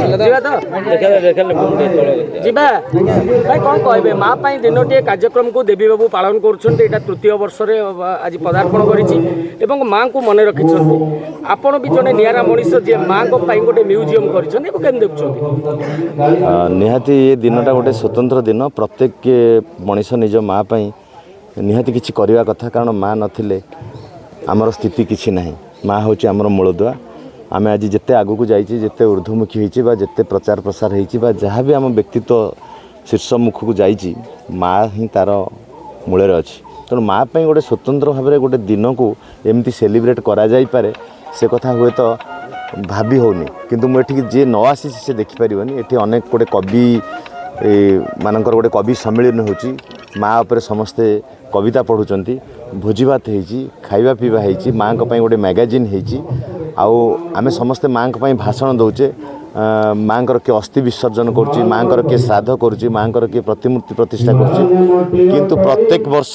ଯିବା ତ, ଯିବା। ଭାଇ, କ'ଣ କହିବେ? ମା ପାଇଁ ଦିନଟିଏ କାର୍ଯ୍ୟକ୍ରମକୁ ଦେବୀ ବାବୁ ପାଳନ କରୁଛନ୍ତି। ଏଇଟା ତୃତୀୟ ବର୍ଷରେ ଆଜି ପଦାର୍ପଣ କରିଛି ଏବଂ ମାଙ୍କୁ ମନେ ରଖିଛନ୍ତି। ଆପଣ ବି ଜଣେ ନିଆରା ମଣିଷ, ଯିଏ ମାଙ୍କ ପାଇଁ ଗୋଟେ ମ୍ୟୁଜିୟମ କରିଛନ୍ତି। ଏବଂ କେମିତି ଦେଖୁଛନ୍ତି? ନିହାତି ଏ ଦିନଟା ଗୋଟେ ସ୍ୱତନ୍ତ୍ର ଦିନ। ପ୍ରତ୍ୟେକ ମଣିଷ ନିଜ ମା ପାଇଁ ନିହାତି କିଛି କରିବା କଥା, କାରଣ ମା ନଥିଲେ ଆମର ସ୍ଥିତି କିଛି ନାହିଁ। ମା ହେଉଛି ଆମର ମୂଳଦୁଆ। ଆମେ ଆଜି ଯେତେ ଆଗକୁ ଯାଇଛେ, ଯେତେ ଉର୍ଦ୍ଧ୍ୱମୁଖୀ ହେଇଛି ବା ଯେତେ ପ୍ରଚାର ପ୍ରସାର ହେଇଛି ବା ଯାହା ବି ଆମ ବ୍ୟକ୍ତିତ୍ୱ ଶୀର୍ଷ ମୁଖକୁ ଯାଇଛି, ମା ହିଁ ତା'ର ମୂଳରେ ଅଛି। ତେଣୁ ମା ପାଇଁ ଗୋଟେ ସ୍ୱତନ୍ତ୍ର ଭାବରେ ଗୋଟେ ଦିନକୁ ଏମିତି ସେଲିବ୍ରେଟ୍ କରାଯାଇପାରେ, ସେ କଥା ହୁଏତ ଭାବି ହେଉନି। କିନ୍ତୁ ମୁଁ ଏଠିକି ଯିଏ ନ ଆସିଛି, ସେ ଦେଖିପାରିବନି। ଏଠି ଅନେକ ଗୋଟେ କବି ମାନଙ୍କର ଗୋଟେ କବି ସମ୍ମିଳନୀ ହେଉଛି। ମା ଉପରେ ସମସ୍ତେ କବିତା ପଢ଼ୁଛନ୍ତି। ଭୋଜିଭାତ ହେଇଛି, ଖାଇବା ପିଇବା ହେଇଛି, ମାଆଙ୍କ ପାଇଁ ଗୋଟେ ମ୍ୟାଗାଜିନ୍ ହେଇଛି ଆଉ ଆମେ ସମସ୍ତେ ମାଆଙ୍କ ପାଇଁ ଭାଷଣ ଦେଉଛେ। ମାଆଙ୍କର କିଏ ଅସ୍ଥି ବିସର୍ଜନ କରୁଛି, ମାଆଙ୍କର କିଏ ଶ୍ରାଦ୍ଧ କରୁଛି, ମାଆଙ୍କର କିଏ ପ୍ରତିମୂର୍ତ୍ତି ପ୍ରତିଷ୍ଠା କରୁଛି। କିନ୍ତୁ ପ୍ରତ୍ୟେକ ବର୍ଷ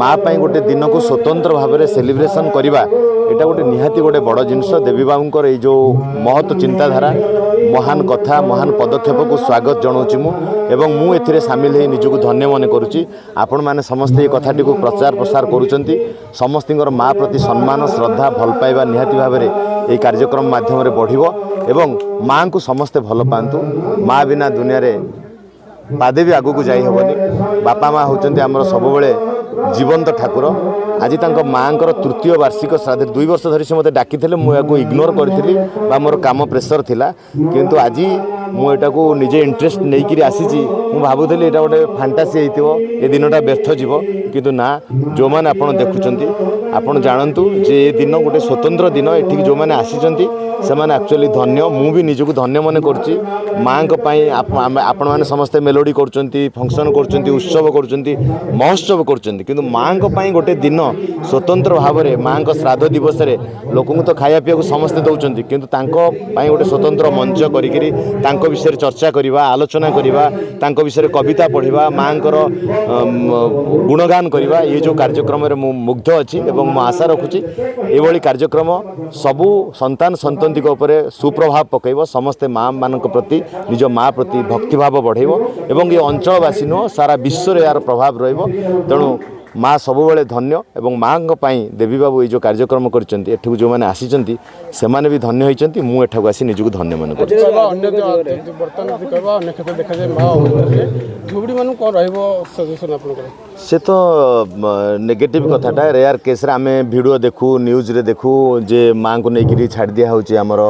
ମା ପାଇଁ ଗୋଟେ ଦିନକୁ ସ୍ୱତନ୍ତ୍ର ଭାବରେ ସେଲିବ୍ରେସନ୍ କରିବା, ଏଇଟା ଗୋଟେ ନିହାତି ଗୋଟେ ବଡ଼ ଜିନିଷ। ଦେବୀ ବାବୁଙ୍କର ଏଇ ଯେଉଁ ମହତ ଚିନ୍ତାଧାରା, ମହାନ କଥା, ମହାନ ପଦକ୍ଷେପକୁ ସ୍ୱାଗତ ଜଣାଉଛି ମୁଁ ଏବଂ ମୁଁ ଏଥିରେ ସାମିଲ ହେଇ ନିଜକୁ ଧନ୍ୟ ମନେ କରୁଛି। ଆପଣମାନେ ସମସ୍ତେ ଏ କଥାଟିକୁ ପ୍ରଚାର ପ୍ରସାର କରୁଛନ୍ତି। ସମସ୍ତଙ୍କର ମା ପ୍ରତି ସମ୍ମାନ, ଶ୍ରଦ୍ଧା, ଭଲ ପାଇବା ନିହାତି ଭାବରେ ଏହି କାର୍ଯ୍ୟକ୍ରମ ମାଧ୍ୟମରେ ବଢ଼ିବ ଏବଂ ମାଆଙ୍କୁ ସମସ୍ତେ ଭଲ ପାଆନ୍ତୁ। ମା ବିନା ଦୁନିଆରେ ପାଦେ ବି ଆଗକୁ ଯାଇ ହେବନି। ବାପା ମା ହେଉଛନ୍ତି ଆମର ସବୁବେଳେ ଜୀବନ୍ତ ଠାକୁର। ଆଜି ତାଙ୍କ ମାଆଙ୍କର ତୃତୀୟ ବାର୍ଷିକ ଶ୍ରାଦ୍ଧ। 2 ବର୍ଷ ଧରି ସେ ମୋତେ ଡାକିଥିଲେ, ମୁଁ ଏହାକୁ ଇଗ୍ନୋର କରିଥିଲି ବା ମୋର କାମ ପ୍ରେସର ଥିଲା। କିନ୍ତୁ ଆଜି ମୁଁ ଏଟାକୁ ନିଜେ ଇଣ୍ଟରେଷ୍ଟ ନେଇକିରି ଆସିଛି। ମୁଁ ଭାବୁଥିଲି ଏଇଟା ଗୋଟେ ଫାଣ୍ଟାସି ହେଇଥିବ, ଏ ଦିନଟା ବ୍ୟର୍ଥ ଯିବ। କିନ୍ତୁ ନା, ଯେଉଁମାନେ ଆପଣ ଦେଖୁଛନ୍ତି, ଆପଣ ଜାଣନ୍ତୁ ଯେ ଏ ଦିନ ଗୋଟେ ସ୍ୱତନ୍ତ୍ର ଦିନ। ଏଠିକି ଯେଉଁମାନେ ଆସିଛନ୍ତି, ସେମାନେ ଆକ୍ଚୁଆଲି ଧନ୍ୟ। ମୁଁ ବି ନିଜକୁ ଧନ୍ୟ ମନେ କରୁଛି। ମାଆଙ୍କ ପାଇଁ ଆପଣମାନେ ସମସ୍ତେ ମେଲୋଡ଼ି କରୁଛନ୍ତି, ଫଙ୍କସନ୍ କରୁଛନ୍ତି, ଉତ୍ସବ କରୁଛନ୍ତି, ମହୋତ୍ସବ କରୁଛନ୍ତି। କିନ୍ତୁ ମାଆଙ୍କ ପାଇଁ ଗୋଟେ ଦିନ ସ୍ୱତନ୍ତ୍ର ଭାବରେ, ମାଆଙ୍କ ଶ୍ରାଦ୍ଧ ଦିବସରେ ଲୋକଙ୍କୁ ତ ଖାଇବା ପିଇବାକୁ ସମସ୍ତେ ଦେଉଛନ୍ତି, କିନ୍ତୁ ତାଙ୍କ ପାଇଁ ଗୋଟେ ସ୍ୱତନ୍ତ୍ର ମଞ୍ଚ କରିକିରି ତାଙ୍କ ବିଷୟରେ ଚର୍ଚ୍ଚା କରିବା, ଆଲୋଚନା କରିବା, ତାଙ୍କ ବିଷୟରେ କବିତା ପଢ଼ିବା, ମାଆଙ୍କର ଗୁଣଗାନ କରିବା, ଏ ଯେଉଁ କାର୍ଯ୍ୟକ୍ରମରେ ମୁଁ ମୁଗ୍ଧ ଅଛି। ଏବଂ ମୁଁ ଆଶା ରଖୁଛି, ଏଭଳି କାର୍ଯ୍ୟକ୍ରମ ସବୁ ସନ୍ତାନ ସନ୍ତତିଙ୍କ ଉପରେ ସୁପ୍ରଭାବ ପକାଇବ। ସମସ୍ତେ ମା ମାନଙ୍କ ପ୍ରତି, ନିଜ ମା ପ୍ରତି ଭକ୍ତିଭାବ ବଢ଼େଇବ ଏବଂ ଏ ଅଞ୍ଚଳବାସୀ ନୁହଁ, ସାରା ବିଶ୍ୱରେ ଏହାର ପ୍ରଭାବ ରହିବ। ତେଣୁ ମା ସବୁବେଳେ ଧନ୍ୟ ଏବଂ ମାଆଙ୍କ ପାଇଁ ଦେବୀ ବାବୁ ଏଇ ଯେଉଁ କାର୍ଯ୍ୟକ୍ରମ କରିଛନ୍ତି, ଏଠିକୁ ଯେଉଁମାନେ ଆସିଛନ୍ତି, ସେମାନେ ବି ଧନ୍ୟ ହୋଇଛନ୍ତି। ମୁଁ ଏଠାକୁ ଆସି ନିଜକୁ ଧନ୍ୟ ମନେ କରୁଛି। କହିବା ଅନ୍ୟ ବର୍ତ୍ତମାନ ଯଦି କହିବା, ଅନ୍ୟ କ୍ଷେତ୍ରରେ ଦେଖାଯାଏ ମା ଅବହେଳିତ। ଧୁବୁଡ଼ିମାନଙ୍କୁ କ'ଣ ରହିବ ସଜେସନ୍ ଆପଣଙ୍କର? ସେ ତ ନେଗେଟିଭ୍ କଥାଟା। ରେୟାର କେସ୍ରେ ଆମେ ଭିଡ଼ିଓ ଦେଖୁ, ନ୍ୟୁଜ୍ରେ ଦେଖୁ ଯେ ମାଆଙ୍କୁ ନେଇକିରି ଛାଡ଼ି ଦିଆ ହେଉଛି ଆମର